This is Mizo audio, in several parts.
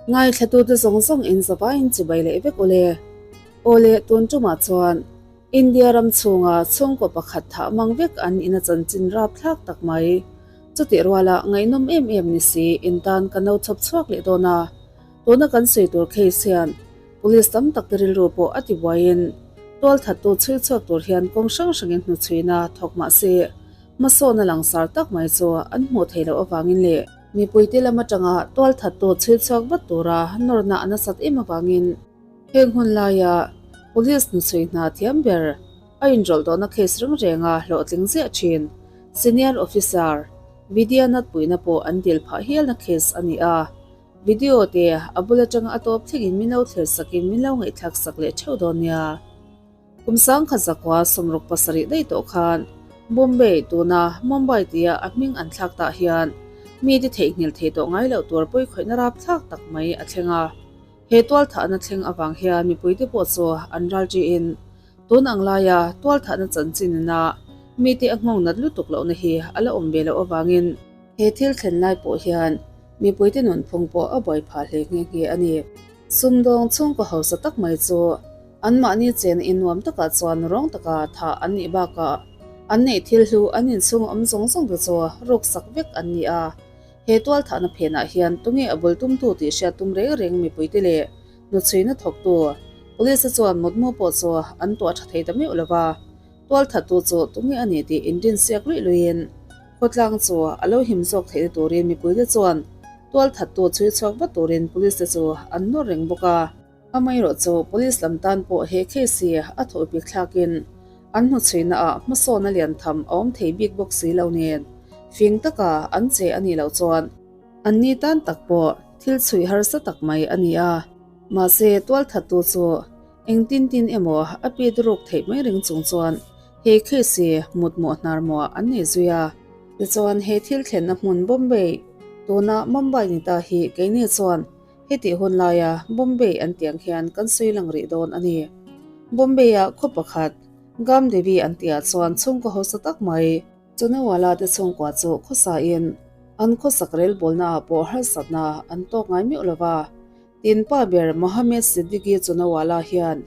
Ngaithlatute zawng zawng in zavaiin chibai leh vek ule. Awle tun tumah chuan India ram chhunga chhungkaw pakhat thah mang vek an ina chanchin rapthlak tak mai. Chutih ruala ngaihnawm em em ni si in tan ka no chhawp chhuak leh dawn a. Tuna kan sawi tur case hian Police tam tak te rilru pawh a ti buaiin tualthattu chhui chhuak tur hian kawng hrang hrangin hnuchhuina thawk mah se hmasawn a langsar tak mai chu an hmuh theih loh avangin leh mipuite lam atanga tualthattu chhui chhuak vat tura nawrna a nasat em avangin heng hun laia Police hnuchhui hna thiam ber a inrawlh tawhna case reng renga hlawhtling ziah thin Senior Officer Vidya Natpuina pawh an dil phah hialna case a ni a. Video te a bul atanga a tawp thlengin min lo thlir sakin min lo ngaihthlak sak leh theuh dawn nia. Kum sangkhat zakua 67 daih tawh khan Bombay tuna Mumbai tia a hming an thlak tah hian mite theihnghilh thei tawh ngai loh tur pawikhawihna rapthlak tak mai a thleng a. He tualthahna thleng avang hian mipuite pawh chu an ral ṭiin tun ang laia tualthahna chanchin ina mite a nghawng nat lutuk lohna hi a la awm ve loh avangin he thil thlen lai pawh hian Mipuite nunphung pawh a buai phah hle nghe nghe a ni. Sumdawng chhungkaw hausa tak mai chu anmahni chen innuam takah chuan rawng taka thah an nih bakah an neih thil hlu an inchhung awm zawng zawng te chu ruksak vek an ni a. He tualthahna phenah hian tunge a bul tumtu tih hriat tum reng reng mipuite leh hnuchhuina thawktu Police-a chuan mutmu pawh chu an tuah tha thei ta meuh lo va. Tualthattu chu tunge a ni tih inrinsiak luih luihin Khawtlang chu a lo him zawk theihna turin mipuite chuan tualthattu chhui chhuak vat turin police te chu an nawr reng bawk a. Amaherawh chu police lam tan pawh he case hi a thawh bik thlakin an hnuchhuihna ah hmasawna lian tham a awm thei bik bawk si lo nen fing taka an che a nih loh chuan an ni tan tak pawh thil chhui harsa tak mai a ni a. Mahse tualthattu chu Engtin tin emaw a pit ruk theih mai ring chung chuan he case hi mutmawh hnar mawh an nei zui a. Tichuan he thil thlenna hmun Bombay, tuna Mumbai ni ta hi keini chuan hetih hun laia Bombay an tih ang hian kan sawi lang rih dawn a ni. Bombay-a khaw pakhat Gamdevi an tihah chuan chhungkaw hausa tak mai, Chunewala te chhungkua chu khawsain an khawsak relbawlnaah pawh harsatna an tawk ngai meuh lo va. Tin pa ber Mohammed Siddiqui Chunawala hian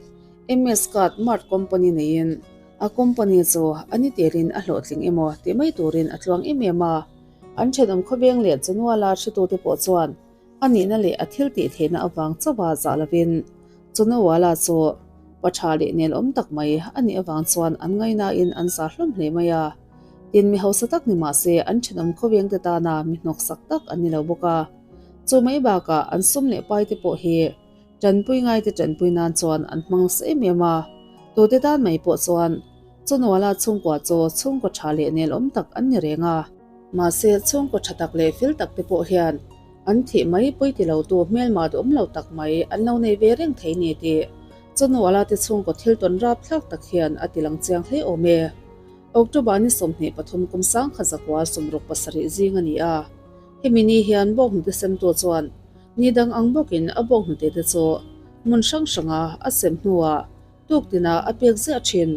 MS Card Mart Company neiin a company chu a ni telin a hlawhtling emaw ti mai turin a tluang em em a. An thenawm khawveng leh Chunwala hretute pawh chuan a nihna leh a thil tih theihna avang chauha zah lovin Chunawala chu pa tha leh nelawm tak mai a nih avang chuan an ngainain an zah hlawm hle mai a. Tin mi hausa tak ni mahse an thenawm khawvengte tana mi hnawksak tak an ni lo bawk a. Chu mai bakah an sum leh pai te pawh hi tanpui ngai te tanpui nan chuan an hmang nasa em em a, tute tan mai pawh chuan Chawnuala chhungkua chu chhungkaw tha leh nelawm tak an ni reng a. Mahse chhungkaw tha tak leh fel tak te pawh hian an thih mai pawi ti lo tu hmelma duhawm lo tak mai an lo nei ve reng thei ni tih Chawnuala te chhungkaw thil tawn rapthlak tak hian a ti lang chiang hle awm e. October ni 23 kum 1967 zing a ni a. Hemi ni hian bawnghnute semtu chuan ni dang ang bawkin a bawnghnute te chu hmun hrang hranga a sem hnuah tuktina a pek ziah thin.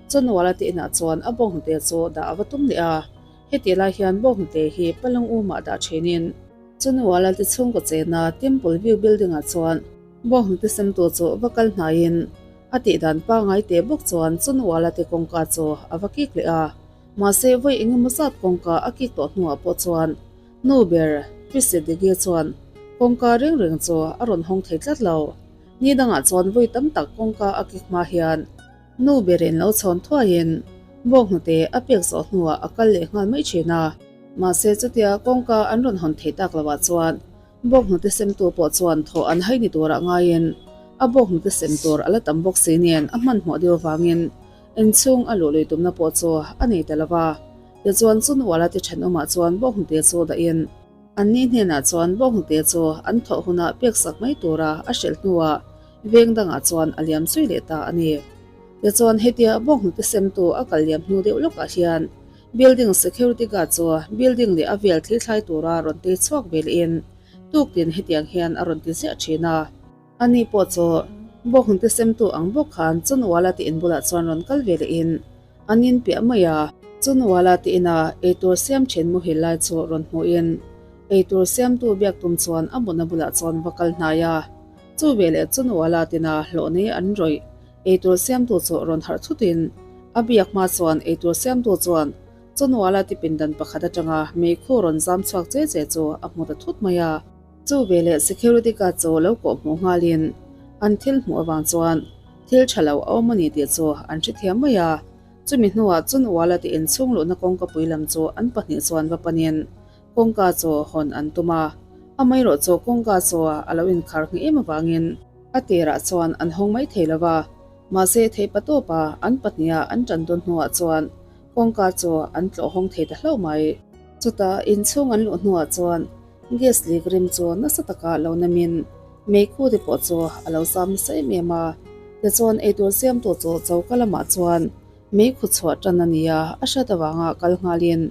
Chawnuala te inah chuan a bawnghnute chu dah a va tum leh a, hetih lai hian bawnghnute hi Palung umah dah thinin Chawnuala te chhungkaw chena Temple View Building-ah chuan bawnghnute semtu chu va kal hnaiin a tihdan pangngai teh bawk chuan Chawnuala te kawngka chu a va kik leh a. Mahse, vawi eng emaw zat kawngka a kik tawh hnuah pawh chuan nu ber Pi Siddiqui chuan kawngka reng reng chu a rawn hawng thei tlat lo. Ni dangah chuan vawi tam tak kawngka a kik hma hian nu berin lo chhawn thuaiin bawnghnute a pek zawh hnuah a kal leh nghal mai thin a. Mahse, chutia kawngka an rawn hawn thei tak loah chuan Bawnghnute semtu pawh chuan thawh an hai ni turah ngaiin a bawnghnute sem tur a la tam bawk si nen a hmanhmawh deuh avangin inchhung a luh lui tumna pawh chu a nei ta lo va. Tichuan Chunwala te thenawmah chuan bawnghnute chu dahin anni hnenah chuan bawnghnute chu an thawh hunah peksak mai tura a hrilh hnuah veng dangah chuan a liam zui leh ta a ni. Tichuan hetia bawnghnute semtu a kal liam hnu deuh lawkah hian Building security guard chu building leh a vel thlithlai tura rawn tei chhuak ve lehin tuktin hetiang hian a rawn ti ziah thin a. Ani pawh chu bawkhnute semtu ang bawk khan Chunwala te in bulah chuan rawn kal ve lehin an in piah mai a. Chunwala te ina eitur siam thin muhil lai chu rawn hmuhin. Eitur siamtu biak tum chuan a mutna bulah chuan va kal hnai a. Chu veleh Chunwala tina hlawh nei an rawih eitur siamtu chu rawn harh thutin a biak hma chuan eitur siamtu chuan Chunwala ti pindan pakhat atanga meikhu rawn zam chhuak che che chu a hmu ta thut mai a. Chu veleh security guard chu lo kawh hmuh nghalin an thil hmuh avang chuan thil tha lo a awm a ni tih chu an hrethiam mai a. Chumi hnuah Chunwala ti inchhung luhna kawngka pui lam chu an pahnih chuan va panin Kawngka chu hawn an tum a, amaherawh chu kawngka chu a lo inkhar ngheh em avangin a tirah chuan an hawng mai thei lo va, mahse theih patawpa an pahniha an tan dawn hnuah chuan kawngka chu an tlawh hawng thei ta hlauh mai. Chutah inchhung an luh hnuah chuan gas leak rim chu nasa taka lo namin meikhu te pawh chu a lo zam nasa em em a, tichuan eitur siamtu chu choka lamah chuan meikhu chhuah tan a ni a, a hriat avanga kal nghalin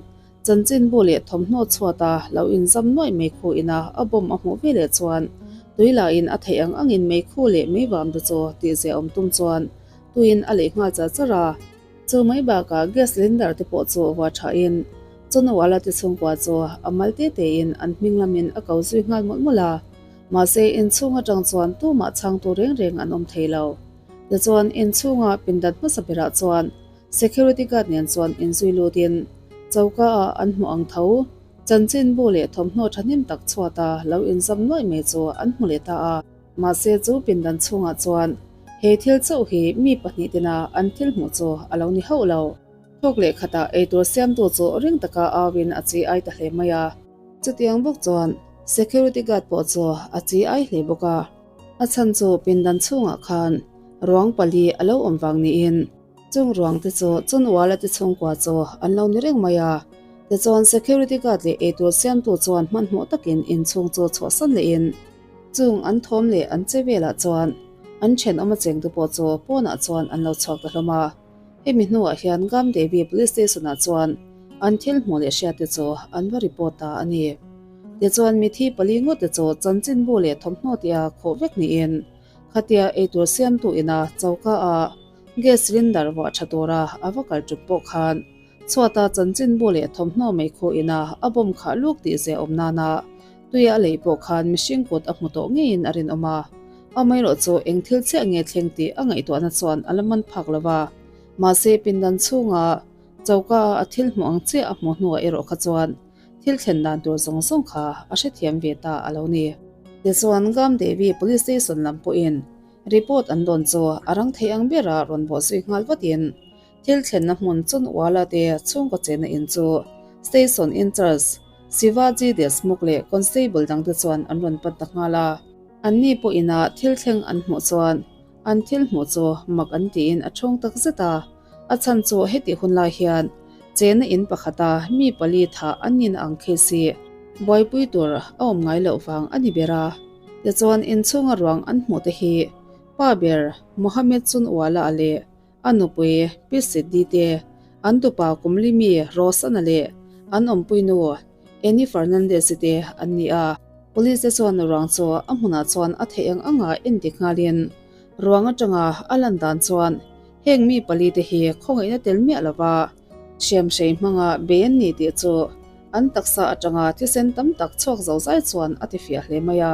Chanchinbu leh thawmhnaw chhuata lo inzam nuaih meikhu ina a bomb a hmuh veleh chuan tui lahin a theih ang angin meikhu leh meivam te chu tihzia awm tum chuan tuiin a leh nghal char char a. Chu mai bakah gas cylinder te pawh chu vua thain Chawnuala te chhungkua chu a mal te tein an hming lamin a ko zui nghal mawlh mawlh a. Mahse inchhung atang chuan tumah chhangtu reng reng an awm thei lo. Tichuan inchhunga pindan hmasa berah chuan Security guard nen chuan inzui lutin choka ah an hmuh ang tho. Chanchinbu leh thawmhnaw thahnem tak chhuata lo inzam nuaih mai chu an hmu leh ta a. Mahse chu pindan chhungah chuan he thil chauh hi mi pahnih tina an thil hmuh chu a lo ni hauh lo. Thawk leh khatah eitur siamtu chu ring taka auin a chi ai ta hle mai a. Chutiang bawk chuan security guard pawh chu a chi ai hle bawk a. A chhan chu pindan chhungah khan ruang pali a lo awm vang niin. Chung ruang te chu Chunwala te chhungkua chu an lo ni reng mai a, tichuan security guard leh eitur siamtu chuan hmanhmawh takin inchhung chu chhuahsan lehin chung an thawm leh an che velah chuan an thenawm a chengtu pawh chu pawnah chuan an lo chhuak ta hlawm a. Hemi hnuah hian Gamdevi Police Station ah chuan an thil hmuh leh hriat te chu an va report ta a ni. Tichuan mithi pali ngawt te chu chanchinbu leh thawmhnaw tia khawh vek niin Khatia eitur siamtu ina choka a gas cylinder vuah tha tura a va kal ṭup pawh khan chhuata chanchinbu leh thawmhnaw meikhu ina a bomb khah luk tih zia awm nana tuia a lei pawh khan mihring kut a hmu tawh ngeiin a rinawm a. Amaherawh chu eng thil chiah nge thleng tih a ngaihtuahna chuan a la man phak lo va. Mahse pindan chhunga choka a a thil hmuh ang chiah a hmuh hnuah erawh kha chuan Thil thlen dan tur zawng zawng kha a hrethiam ve ta a lo ni. Tichuan Gamdevi Police Station lam pawhin report an dawn chu a rang thei ang bera rawn bawh zui nghal vatin thil thlenna hmun Chunwala te chhungkaw chenna in chu Station Incharge Shivaji Deshmukh leh Constable dangte chuan an rawn pan ta nghal a. Anni pawhina thil thleng an hmuh chuan an thil hmuh chu mak an tiin a thawng tak zet a. A chhan chu hetih hun lai hian chena in pakhata mi pali thah an nin ang case hi buaipui tur a awm ngai loh vang a ni ber a. Tichuan inchhunga ruang an hmuh te hi pa ber Mohammed Chunwala leh a nupui Pi Siddhi te, an tupa Kumlimi Rosana leh an awmpuinu Annie Fernandez-i te an ni a. Police te chuan ruang chu a hmunah chuan a theih ang anga endik nghalin ruang atanga a lan dan chuan Heng mi pali te hi khawngaihna tel miah lova hriamhrei hmanga bei an ni tih chu an taksa atanga thisen tam tak chhuak zo zai chuan a tifiah hle mai a.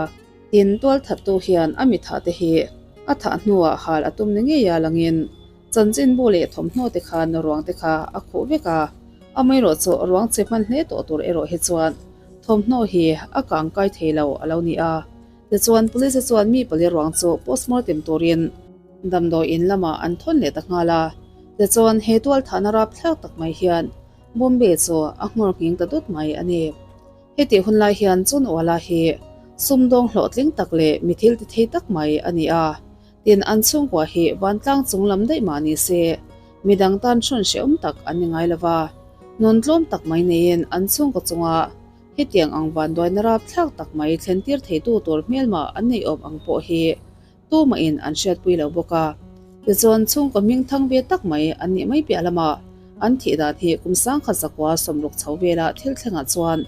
Tin, tualthattu hian a mi thah te hi a thah hnuah hal a tum ni ngei a langin chanchinbu leh thawmhnaw te khan ruang te kha a khuh vek a, amaherawh chu ruang che hman hle tawh tur erawh hi chuan thawmhnaw hi a kang kai thei lo a lo ni a. Tichuan, Police chuan mi pali ruang chu postmortem turin Damdawi in lamah an thawn leh ta nghal a, tichuan he tualthahna rapthlak tak mai hian Bombay chu a nghawr nghing ta dawt mai a ni. Hetih hun lai hian Chunwala hi sumdawng hlawhtling tak leh mi thil ti thei tak mai a ni a, tin an chhungkua hi vantlang chung lam daih mah ni se midang tan hrawn hrehawm tak an ni ngai lo va, nun tlawm tak mai neiin an chhungkaw chunga hetiang ang vanduaina rapthlak tak mai thlentir theitu tur hmelmah an nei awm ang pawh hi Tumahin an hriatpui lo bawk a. Tichuan, chhungkaw hming thang ve tak mai an nih mai piah lamah an thih dan hi kum sangkhat zakua sawmruk chho vela thil thlengah chuan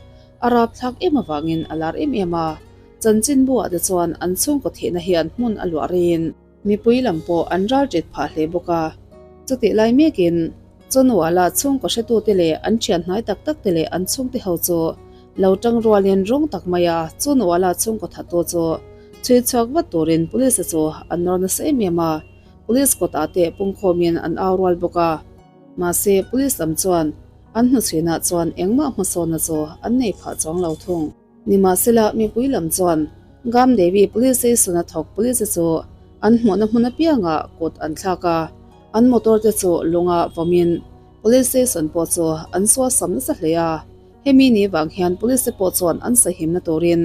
a rapthlak em avangin a lar em em a. Chanchinbu-ah te chuan an chhungkaw thihna hian hmun a luah reiin mipui lam pawh an ral ṭit phah hle bawk a. Chutih lai mekin Chawnuala chhungkaw hretute leh an thian hnai tak tak te leh an chhungte ho chu. Lo tang rualin rawng tak maia chu Nuala chhungkaw thattu chu chhui chhuak vat turin police chu an nawr nasa em em a, police kawtah te pungkhawmin an au rual bawk a. Mahse police lam chuan an hnuchhuinah chuan engmah hmasawnna chu an nei phah chuang lo thung. Nimahsela mipui lam chuan Gamdevi Police Station a thawk police chu an hmuhna hmun apiangah kut an thlak a, an motor te chu lunga vawmin Police Station pawh chu an suasam nasa hle a. Hemi ni vang hian Police te pawh chuan an sahimna turin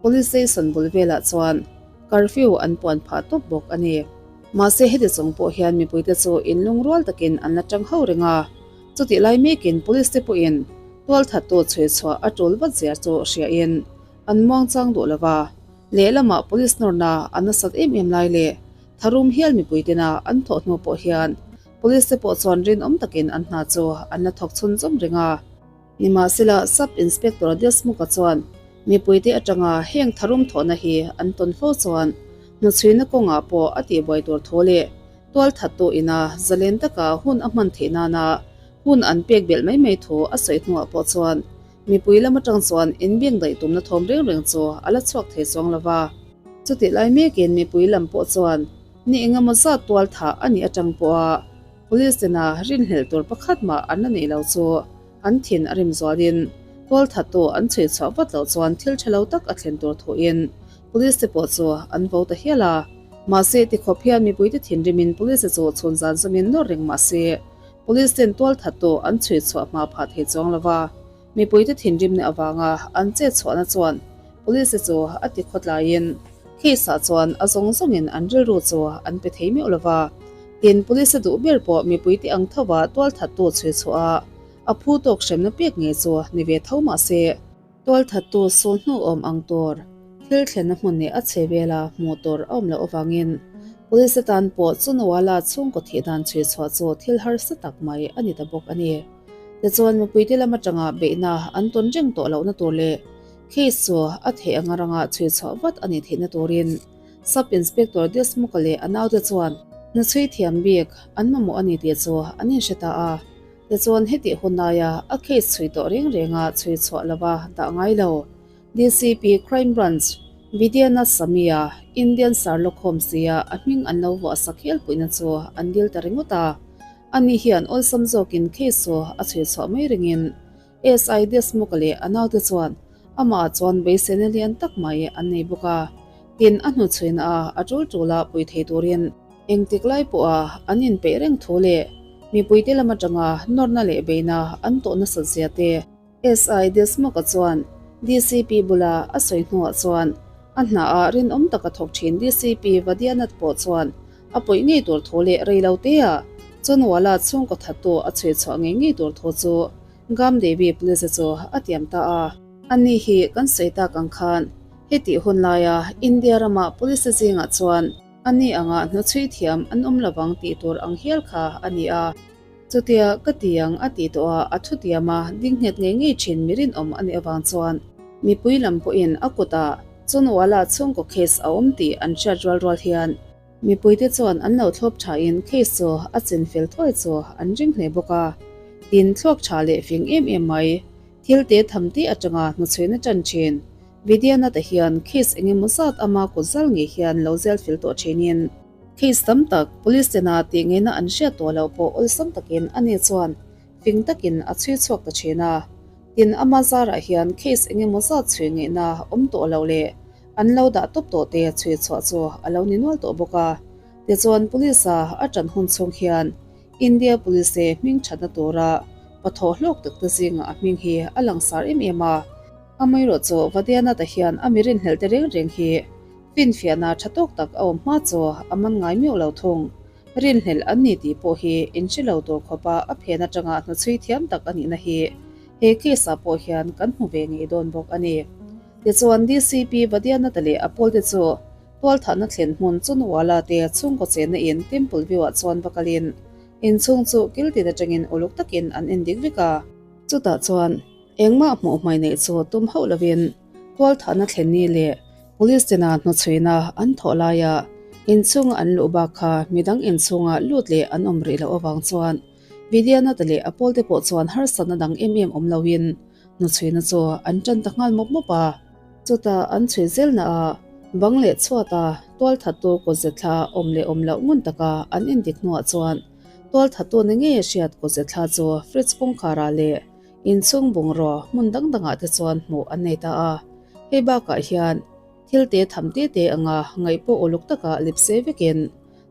Police Station bul velah chuan curfew an puan phah tawp bawk a ni. Mahse heti chung pawh hian mipuite chu inlungrual takin an la tang ho reng a, chutih lai mekin Police te pawhin tualthattu chhui chhuah a tul vat zia chu hriain an muang chang duh lo va, lehlamah Police nawrna a nasat em em lai leh tharum hial mipui tena an thawh hnu pawh hian Police te pawh chuan rinawm takin an hna chu an la thawk chhunzawm reng a. Nimahsela, Sub Inspector Deshmukh-a chuan mipuite atanga heng tharum thawhna hi an tawn fo chuan hnuchhuina kawngah pawh a tihbuai tur thu leh tualthattu ina zalen taka hun a hman theih nana hun an pek belh mai mai thu a sawi hnuah pawh chuan mipui lam atang chuan inbeng daih tumna thawm reng reng chu a la chhuak thei chuang lo va. Chutih lai mekin mipui lam pawh chuan ni engemaw zat tualthah a nih atang pawha Police tena rinhlelh tur pakhat mah an la neih lo chu an thin a rim zualin tualthattu an chhui chhuah vat loh chuan thil tha lo tak a thlen tur thuin Police te pawh chu an vo ta hial a. Mahse, tikhawp hian mipuite thinrimin Police te chu chhun zan zawmin nawr reng mah se Police ten tualthattu an chhui chhuah hma phah thei chuang lo va. Mipuite thinrimna avanga an chet chhuahna chuan Police te chu a ti khawtlaiin case ah chuan a zawng zawngin an rilru chu an pe thei meuh lo va. Tin, Police a duh ber pawh mipuite ang thova tualthattu chhui chhuah a, a phu tawk hremna pek ngei chu ni ve tho mah se, tualthattu sul hnu awm ang tur thil thlenna hmun leh a chhe vela hmuh tur a awm loh avangin Police atan pawh Chunawala chhungkaw thih dan chhui chhuah chu thil harsa tak mai a ni ta bawk a ni. Tichuan, mipuite lam atanga beihna an tawn reng tawh lohna tur leh case chu a theih anga ranga chhui chhuah vat a nih theihna turin Sub Inspector Deshmukh-a leh a naute chuan hna chhui thiam bik an mamawh a ni tih chu an inhre ta a. Tichuan, hetih hun laia a case chhui tawh reng renga chhui chhuah lova dah ngai lo DCP Crime Branch Vidyanath Sami-a Indian Sherlock Holmes tia a hming an lo vuah sak hial puihna chu an dil ta ringawt a. Ani hian awlsam zawkin case chu a chhui chhuah mai ringin SI Deshmukh-a leh a naute chuan amah chuan beiseina lian tak mai an nei bawk a. Tin, a hnuchhuina a a tul tula pui thei turin engtik lai pawha an inpeih reng thu leh mipuite lam atanga nawrna leh beina an tawh nasat zia te SI Deshmukh-a chuan DCP bula a sawi hnuah chuan a hnaah rinawm taka thawk thin DCP Vadianath pawh chuan a pawih ngei tur thu leh rei lo teah Chunwala chhungkaw thattu a chhui chhuah ngei ngei tur thu chu Gamdevi Police chu a tiam ta a. Ani hi kan sawi tak ang khan hetih hun laia India rama Police zingah chuan ani anga hnuchhui thiam an awm lovang tih tur ang hial kha a ni a. Chutia ka ti ang a tih tawh a, a thutiam a, ding nghet ngei ngei thin mi rinawm a nih avang chuan mipui lam pawhin a kutah Chunwala chhungkaw case a awm tih an hriat rual rual hian mipuite chuan an lo thlawp thain case chu a chin fel thuai chu an ring hle bawk a. Tin, thluak tha leh fing em em mai, thil te tham te atanga hnuchhuina tan thin Vidyanatha hian case engemaw zat ama kut zal ngei hian lo zel fel tawh thinin, Case tam tak police tena tih ngeina an hriat tawh loh pawh awlsam takin ani chuan fing takin a chhui chhuak ta thin a. Tin, ama zarah hian case eng emaw zat chhui ngeihna awm tawh loh leh an lo dah tawp tawh te chhui chhuah chu a lo ni nual tawh bawk a. Tichuan police a a tan hun chhung hian India police te hming thatna tura pathawh hlawk tak te zingah a hming hi a langsar em em a. Amaherawhchu Vadianatha hian a mi rinhlelh te reng reng hi Finfiahna tha tawk tak a awm hma chu a man ngai meuh lo thung. Rinhlelh an ni tih pawh hi inhre lo tur khawpa a phen atanga hnuchhui thiam tak a nihna hi he case-ah pawh hian kan hmu ve ngei dawn bawk a ni. Tichuan DCP Vadianatha leh a pawlte chu tualthahna thlen hmun Chunwala te chhungkaw chenna in Temple View-ah chuan va kalin inchhung chu kiltin atangin uluk takin an endik vek a. Chutah chuan engmah hmuh hmai neih chu tum hauh lovin tualthahna thlen ni leh Police tena hnuchhuina an thawh laia inchhunga an luh bak kha midang inchhunga lut leh an awm rih loh avang chuan Vidyanatha leh a pawlte pawh chuan harsatna dang em em awm loin. Hnuchhuina chu an ṭan ta nghal mawp mawp a. Chutah an chhui zelna ah bang leh chhuata tualthattu kawtze thla awm leh awm loh ngun taka an indik hnuah chuan tualthattu ni ngei a hriat kawtze thla chu fridge kawngkharah leh inchhung bungraw hmun dang dangah te chuan hmuh an nei ta a. Hei bakah hian thil te tham te te anga ngaih pawh uluk taka lipse vekin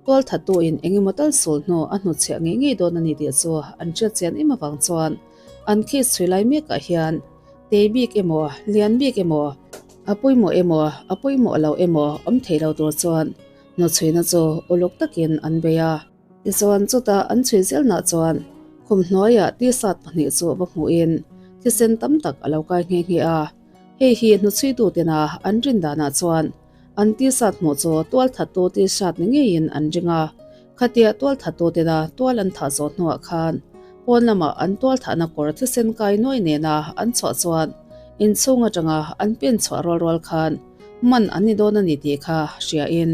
tualthattuin eng emaw tal sul hnu a hnutchhiah ngei ngei dawn a ni tih chu an hriat chian em avang chuan an case chhui lai mekah hian Tei bik emaw, lian bik emaw, a pawimawh emaw, a pawimawh lo emaw awm thei lo tur chuan hnuchhuina chu uluk takin an bei a. Tichuan chutah an chhui zelnah chuan khum hnuaiah t-shirt pahnih chu va hmuhin thisen tam tak a lo kai nghe nghe a. Hei hi hnuchhuitu tena an rin danah chuan an t-shirt hmuh chu tualthattu t-shirt ni ngeiin an ring a. Khatia tualthattu tena tual an thah zawh hnuah khan pawn lamah an tualthahna kawr thisen kai nuai nena an chhuah chuan inchhung atanga an pen chhuah rual rual khan man an ni dawn a ni tih kha hriain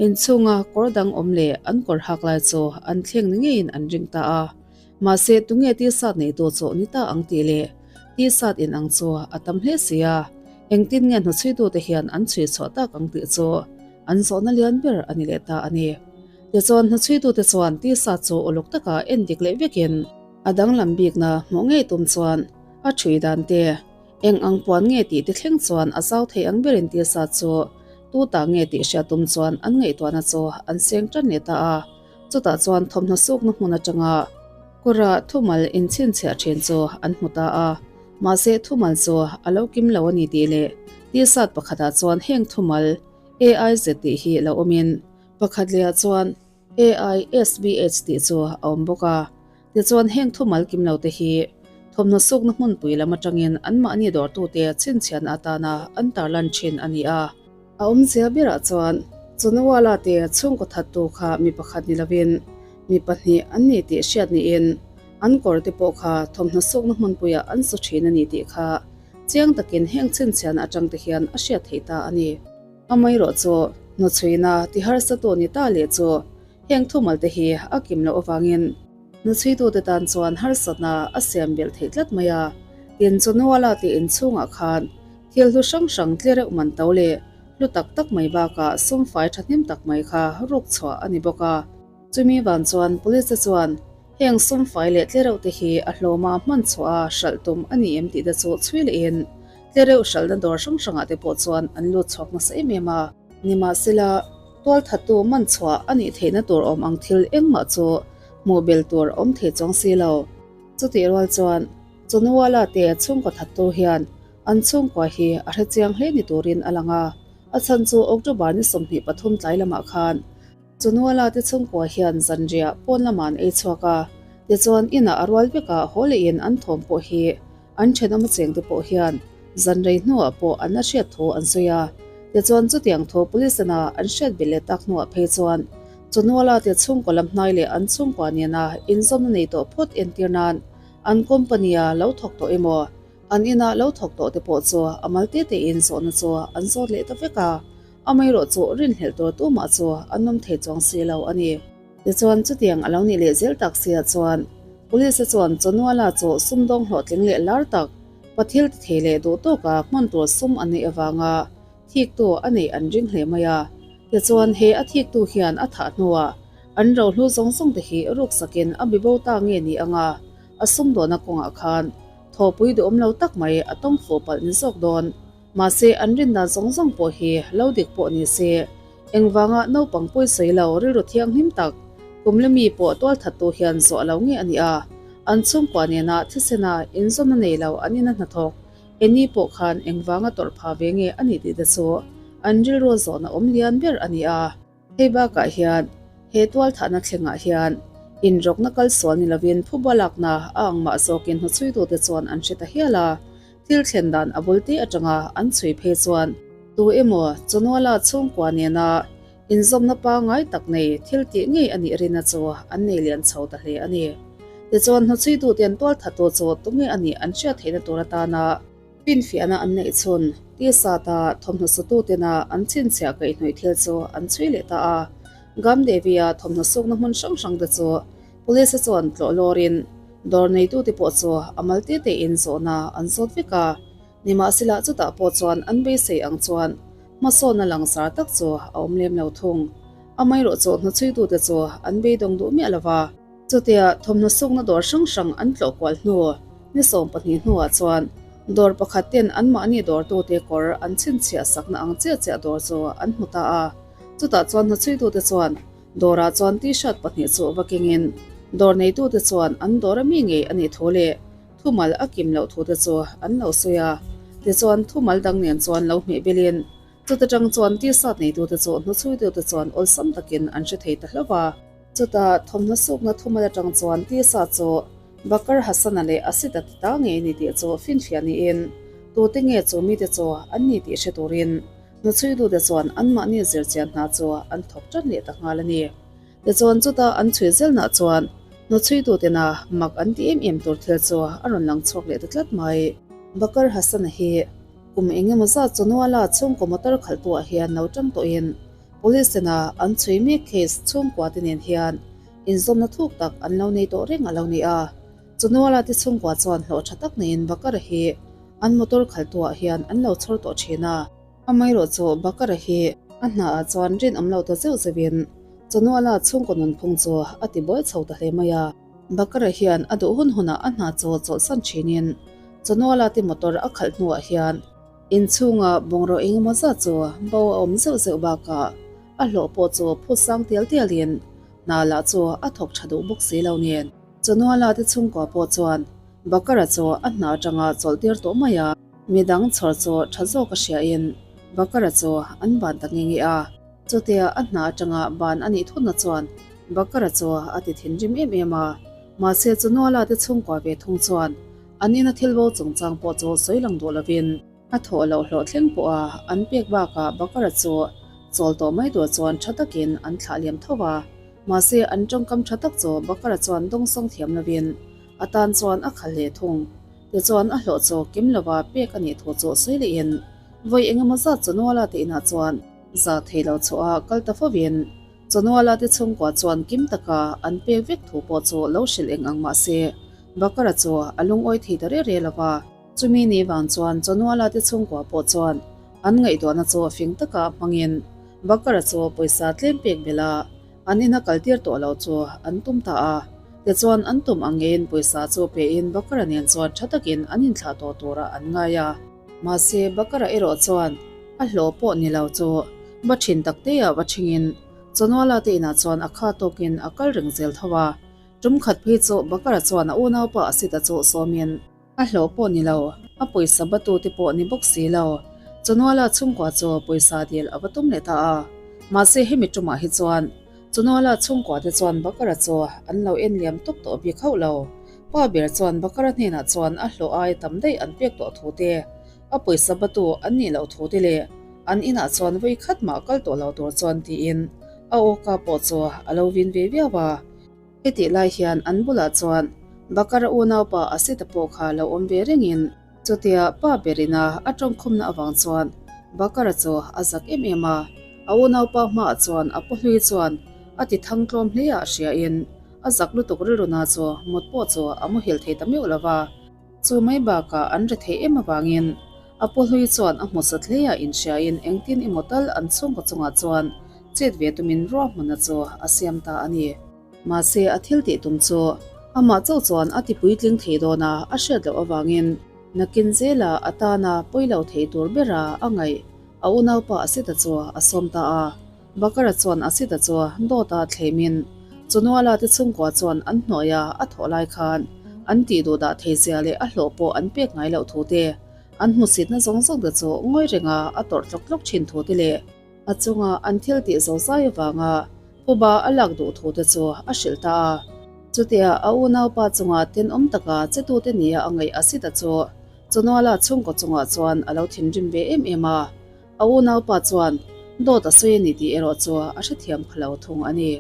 inchhunga kawr dang awm leh an kawr hak lai chu an thleng ni ngeiin an ring ta a. Mahse tunge t-shirt neitu chu ni ta ang tih leh t-shirt in ang chu a tam hle si a, engtin nge hnuchhuitute hian an chhui chhuah tak ang tih chu An zawhna lian ber a ni leh ta a ni. Tichuan, hnuchhuitute chuan tisa chu uluk taka en dik leh vekin a danglam bikna hmuh ngei tum chuan a ṭhui dan te, eng ang puan nge tih te thleng chuan a zau thei ang berin tisa chu tu ta nge tih hriat tum chuan an ngaihtuahna chu an seng ṭan leh ta a. Chutah chuan thawmhnaw sukna hmun aṭanga kawra thumal inchhinchhiah ṭhin chu an hmu ta a. Mahse, thumal chu a lo kim lo a ni tih leh t-shirt pakhatah chuan heng thumal AIZ tih hi lo awmin pakhat lehah chuan AISBH tih chu a awm bawk a. Tichuan heng thumal kim lo te hi thawmhnaw sukna hmunpui lam atangin anmahni dawrtute chhinchhiahna atana an tarlan thin a ni a. A awmzia berah chuan Chunawala te chhungkaw thattu kha mi pakhat ni lovin mi pahnih an ni tih hriat niin an kawr te pawh kha thawmhnaw sukna hmunpuiah an su thin a ni tih kha Chiang takin heng chhinchhiahna atang te hian a hriat theih ta a ni. Amaherawh chu, hnuchhuina ti harsa tu ni ta leh chu heng thumal te hi a kim loh avangin hnuchhuitute tan chuan harsatna a siam belh theih tlat mai a. Tin, chu Nuala tih inchhungah khan thil hlu hrang hrang tle reuh man to leh hlu tak tak mai bakah sum fai thahnem tak mai kha ruk chhuah a ni bawk a. Chumi vang chuan police te chuan Heng sum fai leh tlereuh te hi a hlawma hman chhuah a hralh tum a ni em tih te chu chhui lehin tlereuh hralhna dawr hrang hrangah te pawh chuan an lut chhuak nasa em em a. Nimahsela, tualthattu man chhuah a nih theihna tur awm ang thil engmah chu hmuh bel tur a awm thei chuang si lo. Chutih rual chuan Chunuala te chhungkaw thattu hian an chhungkua hi a hrechiang hle ni turin a lang a, a chhan chu October ni 23 tlai lamah khan Chunuala te chhungkua hian zanriah pawn lamah an ei chhuak a, tichuan inah a rual vekah haw lehin an thawm pawh hi an thenawm a chengte pawh hian zan rei hnuah pawh an la hriat thu an sawi a, tichuan chutiang thu police ina an hriat belh leh tak hnuah phei chuan Chunuala te chhungkaw lam hnai leh an chhungkua nena inzawmna nei tawh phawt entir nan an company-a lo thawk tawh emaw an inah lo thawk tawh te pawh chu a mal te tein zawhna chu an zawt leh ta vek a. Amaherawh chu rinhlelh tur tumah chu an awm thei chuang si lo a ni. Tichuan chutiang a lo nih leh zel tak siah chuan Police-a chuan Chawnuala chu sumdawng hlawhtling leh lar tak, pathil ti thei leh duh tawka hman tur sum a neih avanga thiktu a neih an ring hle mai a. Tichuan he a thiktu hian a thah hnuah an rohlu zawng zawng te hi ruksakin a bibo ta nge ni anga a sumdawhna kawngah khan thawhpui duhawm lo tak mai a tawng fuh palh ni zawk dawn. Mahse, an rindan zawng zawng pawh hi lo dik pawh ni se, engvanga naupang pawisawi lo rilru thianghlim tak kum la mi pawh tualthattu hian zawh lo nge a nih a, an chhungkua nena thisena inzawmna nei lo an ina hnathawk Eni pawh khan engvanga tawrh pha ve nge a nih tih te chu an rilru zawhna awm lian ber a ni a. Hei bakah hian he tualthahna thlengah hian inrawkna kal sual ni lovin phuba lakna a ang mah zawkin hnuchhuitute chuan an hre ta hial a. Thil thlen dan a bul te atanga an chhui phei chuan tu emaw Chawnuala chhungkua nena inzawmna pangngai tak nei thil tih ngei a nih rina chu an nei lian chho ta hle a ni. Tichuan hnuchhuituten tualthatu chu tunge a nih an hriat theihna tur atana Finfiahna an neih chhun, Tisata thawmhnaw sututena an chhinchhiah kaihhnawih thil chu an chhui leh ta a. Gamdevi-a thawmhnaw sukna hmun hrang hrang te chu Police-a chuan tlawh lawrin. Dawr neitute pawh chu a mal te tein zawhna an zawt vek a. Nimahsela chutah pawh chuan an beisei ang chuan hmasawnna langsar tak chu a awm lem lo thung. Amaherawhchu hnuchhuitute chu an beidawng duh miah lo va. Chutia thawmhnaw sukna dawr hrang hrang an tlawh kual hnu ni 12 hnuah chuan dawr pakhat ten anmahni dawrtute kawr an chhinchhiah sakna ang chiah chiah dawr chu an hmu ta a. Chutah chuan hnuchhuitute chuan dawrah chuan t-shirt pahnih chu va kengin dawr neitute chuan an dawr ami ngei a nih thu leh thumal a kim loh thute chu an lo sawi a. Tichuan thumal dang nen chuan lo hmeh belin Chuta tang chuan t-shirt neitute chu hnuchhuitute chuan awlsam takin an hre thei ta hlauh a. Chuta thawmhnaw sukna thumal atang chuan t-shirt chu Bakar Hassan-a leh Asita ti ta ngei a ni tih chu finfiah niin tute nge chu mite chu an ni tih hre turin hnuchhuitute chuan anmahni zirchian hna chu an thawk tan leh ta nghal a ni. Tichuan chuta an chhui zelnah chuan hnuchhuitutena mak an ti em em tur thil chu a rawn lang chhuak leh ta tlat mai. Bakar Hassan-a hi Kum eng emaw zat chu Nuala chhungkaw motor khalhtuah hian lo tang tawhin Police tena an chhui mek case chhungkua te nen hian inzawmna thuk tak an lo nei tawh reng a lo ni a. Chu Nuala te chhungkua chuan hlawh tha tak neiin Bakara hi an motor khalhtuah hian an lo chhawr tawh thin a. Amaherawh chu Bakara hi a hnaah chuan rinawm lo ta zeuh zeuhin chu Nuala chhungkaw nunphung chu a ti buai chho ta hle mai a. Bakara hian a duh hun hunah a hna chu chawlhsan thinin Chanuala te motor a khalh hnuah hian inchhunga bungraw engemaw zat chu bo a awm zeuh zeuh bakah a hlawh pawh chu phut sang tial tialin hna lah chu a thawk tha duh bawk si lo nen. Chanuala te chhungkua pawh chuan Bakara chu a hna atanga chawlh tir tawh mai a, midang chhawr chu tha zawk a hriain Bakara chu an ban ta nge nge a. Chutia a hna atanga ban a nih thutna chuan Bakara chu a ti thinrim em em a, mahse chu Nuala te chhungkua ve thung chuan an ina thil bo chungchang pawh chu sawi lang duh lovin a thawh loh hlawh thleng pawh a an pek bakah Bakara chu chawl tawh mai tur chuan tha takin an thlah liam tho a, mahse an tawngkam tha tak chu Bakara chuan dawngsawng thiam lovin a tan chuan a khal hle thung. Tichuan a hlawh chu kim lova pek a nih thu chu sawi lehin vawi engemaw zat chu Nuala te inah chuan Za thei lo chhuah a kal ta fovin Chanuala te chhungkua chuan kim taka an pek vek thu pawh chu lo hrilh eng ang mah se, Bakara chu a lungawi thei ta reh reh lo va. Chumi ni vang chuan Chanuala te chhungkua pawh chuan an ngaihtuahna chu fing taka hmangin Bakara chu pawisa tlem pek belh a, an ina kaltir tawh lo chu an tum ta a. Tichuan an tum ang ngeiin pawisa chu pein Bakara nen chuan tha takin an inthlah tawh turah an ngai a. Mahse, Bakara erawh chuan a hlawh pawh ni lo chu va thin tak te ah va thingin Chanuala te inah chuan a kha tawkin a kal reng zel tho a. Tum khat phei chu Bakara chuan a unaupa a sita chu sawmin a hlawh pawh ni lo, a pawisa batu te pawh ni bawk si lo. Chanuala chhungkua chu pawisa dil a va tum leh ta a. Mahse, hemi tumah hi chuan Chanuala chhungkua te chuan Bakara chu an lo en liam tawp tawh bik hauh lo. Pa ber chuan Bakara hnenah chuan a hlawh ai tam daih an pek tawh thu te, a pawisa batu an nih loh thu te leh an inah chuan vawi khat mah kal tawh lo tur chuan tiin a awka pawh chu a lo vin ve viau a. Hetih lai hian an bulah chuan Bakara unaupa Asita pawh kha lo awm ve rengin chutia pa berina a tawngkhawmna avang chuan Bakara chu a zak em em a, a unaupa hmaah chuan a pu hlui chuan a ti thang tlawm hle ah hriain A zak lutuk rilru na chu mut pawh chu a muhil thei ta meuh lo va, chu mai bakah an ri theih em avangin a pu hlui chuan a hmu sat hle a inhriain engtin emaw tal an chhungkaw chungah chuan chet ve tumin ruahmanna chu a siam ta a ni. Mahse a thil tih tum chu amah chauh chuan a ti puitling thei dawn a a hriat loh avangin nakin zela a tana pawi lo thei tur bera a ngaih a unaupa Asita chu a sawm ta a. Bakara chuan Asita chu dawta thleimin Chunuala te chhungkua chuan an hnuaia a thawh lai khan an tih duh dah thei zia leh a hlawh pawh an pek ngai loh thu te, an hmusitna zawng zawng te chu ngawi renga a tawrh tlawk tlawk thin thu te leh a chunga an thil tih zo zai avanga phuba a lak duh thu te chu a hrilh ta a. Chutia a unaupa chunga tenawm taka chetute nia a ngaih Asita chu Chunuala chhungkaw chungah chuan a lo thinrim ve em em a. A unaupa chuan dawt a sawi a ni tih erawh chu a hrethiam kha lo thung a ni.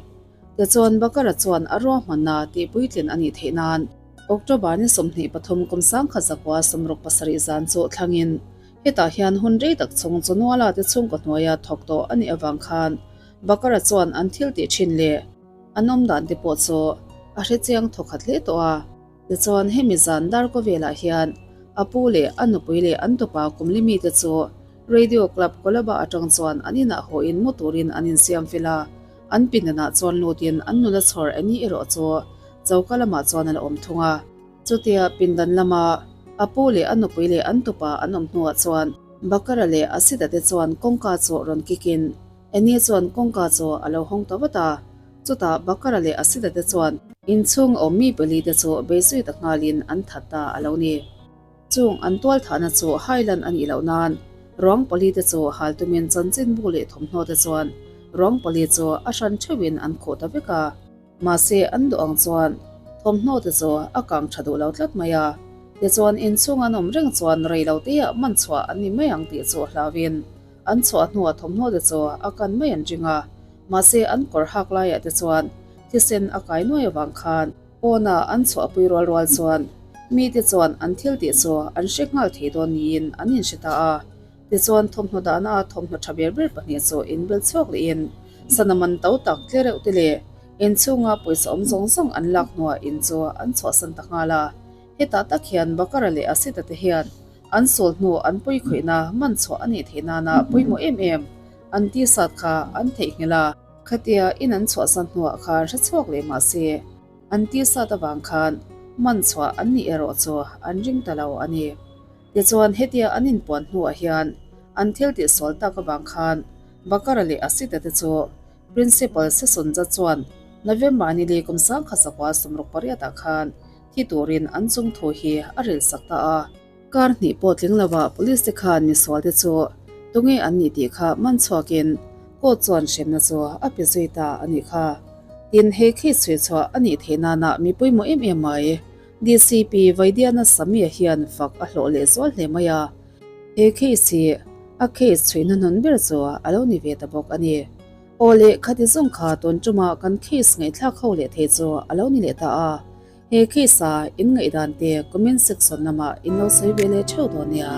Tichuan Bakara chuan a ruahmanna tih puitlin a nih theih nan October ni 23 kum 1967 zan chu thlangin hetah hian hun rei tak chhung chu Nuala te chhungkaw hnuaia thawk tawh a nih avang khan Bakara chuan an thil tih thin leh an awm dan te pawh chu a hrechiang thawkhat hle tawh a. Tichuan hemi zan darkaw velah hian a pu leh a nupui leh an tupa kumli mite chu Radio Club Colaba atang chuan an inah hawhin mu turin an insiam fel a, an pindanah chuan lutin an nula chhawr Annie erawh chu choka lamah chuan a la awm thung a. Chutia pindan lama a pu leh a nupui leh an tupa an awm hnuah chuan Bakara leh Asita te chuan kawngka chu rawn kikin Annie chuan kawngka chu a lo hawng ta vat a. Chutah Bakara leh Asita te chuan inchhung a awm mi pali te chu beisui ta nghalin an that ta a lo ni. Chung an tual thahna chu hailan a nih loh nan ruang pali te chu hal tumin chanchinbu leh thawmhnaw te chuan ruang pali chu a hran theuhin an khuh ta vek a. Mahse an duh ang chuan thawmhnaw te chu a kang tha duh lo tlat mai a, tichuan inchhung an awm reng chuan rei lo te ah man chhuah an ni mai ang tih chu hlauin an chhuah hnuah thawmhnaw te chu a kan mai an ring a, mahse an kawr hak laiah te chuan thisen a kai nuai avang khan pawna an chhuahpui rual rual chuan mite chuan an thil tih chu an hre nghal thei dawn niin an inhre ta a. Tichuan thawmhnaw dahna a thawmhnaw tha ber ber pahnih chu inbel chhuak lehin sana man to tak tle reuh te leh inchhunga pawisa awm zawng zawng an lak hnuah in chu an chhuahsan ta nghal a. Hetah tak hian Bakara leh Asita te hian an sawl hnu an pawikhawihna man chhuah a nih theih nana pawimawh em em an tisat kha an theihnghilh a. Khatia in an chhuahsan hnuah khan hre chhuak leh mah se an tisat avang khan man chhuah an nih erawh chu an ring ta lo a ni. Tichuan, hetia an inpuan hnuah hian an thil tihsual tak avang khan Bakara leh Asita te chu Principal Sesonja chuan November ni li kum 1918 ah khan thi turin an chung thu hi a rilsak ta a. Kar hnih pawh tling lovah Police te khan misual te chu tunge an nih tih kha man chhuakin court chuan hremna chu a pe zui ta a nih kha. Tin, hei case chhui chhuah a nih theih nana mi pawimawh em em mai. DCP Vaidiana Samia hian fak a hlawh leh zual hle mai a, he case hi a case chhuihna hnawn ber chu a lo ni ve ta bawk a ni. Aw leh khati zawng kha tun tuma kan case ngaihthlak ho leh thei chu a lo ni leh ta a, he case a in ngaihdan te comment section lamah in lo sawi ve leh theuh dawn nia.